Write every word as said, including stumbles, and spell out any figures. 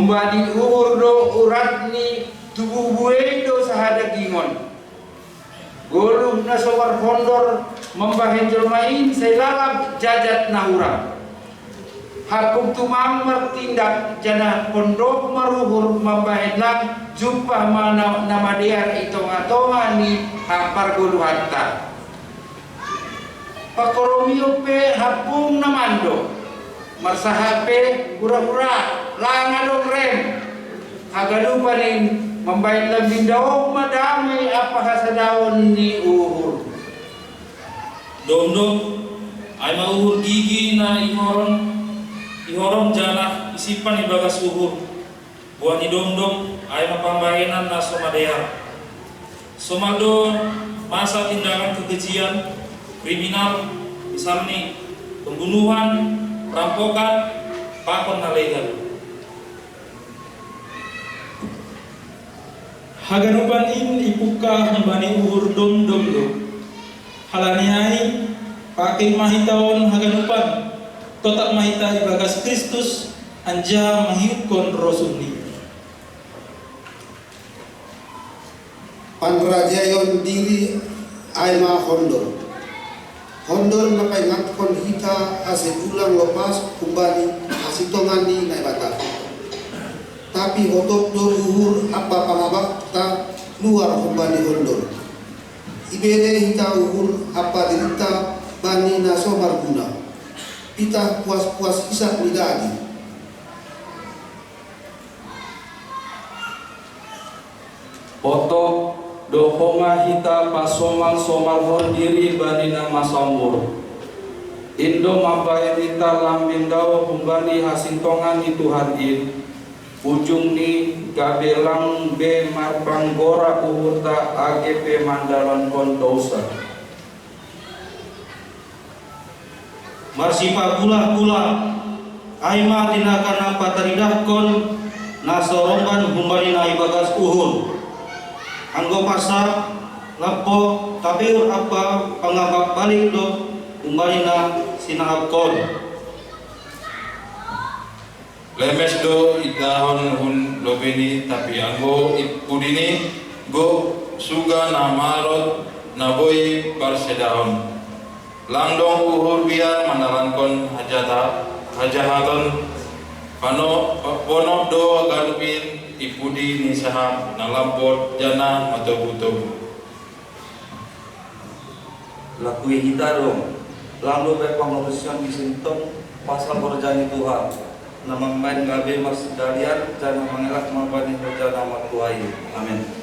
Bani uhur do urat ni tubuh buei do sahadagingon. Goluh na so marhondor mambahen jolma in sai lalap jajat na hurang. Hakkum tumang martindak janah pondok maruhur mambahen lang jumpah ma na, na madear i tonga-tonga ni pargoluhanta. Pangkoromion pe hampung na mando, marsahat pe hura-hura, lang adong rem. Haganupan in mambahen lambin daoh ma dame ampa hasadaon ni uhur. Domdom, ai ma uhur gigi na ihoron, ihoron janah isimpan ibagas uhur. Buah ni domdom, ai ma pambahenan na so madear. Somal do masa tindakan kekejian, kriminal, misalni pembunuhan, perampokan, pakon na legal. Haganupan in ipungka humbani uhur domdom do. Halani ai, pakei ma hita on haganupan, totap ma hita ibagas Kristus, anjaha mangihuthon rosuhni. Panrajaion diri ai ma hondor. Hondor na paingathon hita ase ulang lopas humbani hasintongan ni Naibata. Tapi hotop do uhur ampa pangabakta luar humbani hondor. Ibere hita uhur ampa dirinta bani na so marguna. Pitah puas-puas hisap ni daging. Oto do homa hita pasomal-somalhon diri bani na masombur. In do mambahen hita lambin daoh humbani hasintongan ni Tuhan in, ujungni gabe lang be marpanggora uhurta age pe mandalankon dousa. Marsipagulah-gulah, ai ma tinaka na pataridahkon na so romban humbani na ibagas uhur. Anggo parsap, lampo, tapiur ampa pangabak balik do humbani na sinaapkon. Lemes do idahon hun lobei ni, tapi anggo i pudi ni, gok suga na marot na boi parsedahon. Lang dong uhur biar mandalankon hajata, hajahaton, pano, ponop do ganup in i pudi ni sahap na lambot janah matogu-togu. Lakui hita do, lang dope pangalusion disintong pasal horja ni Tuhan, na mambahen gabe marsigalian janah mangelak marbani horja na martua i. Amen.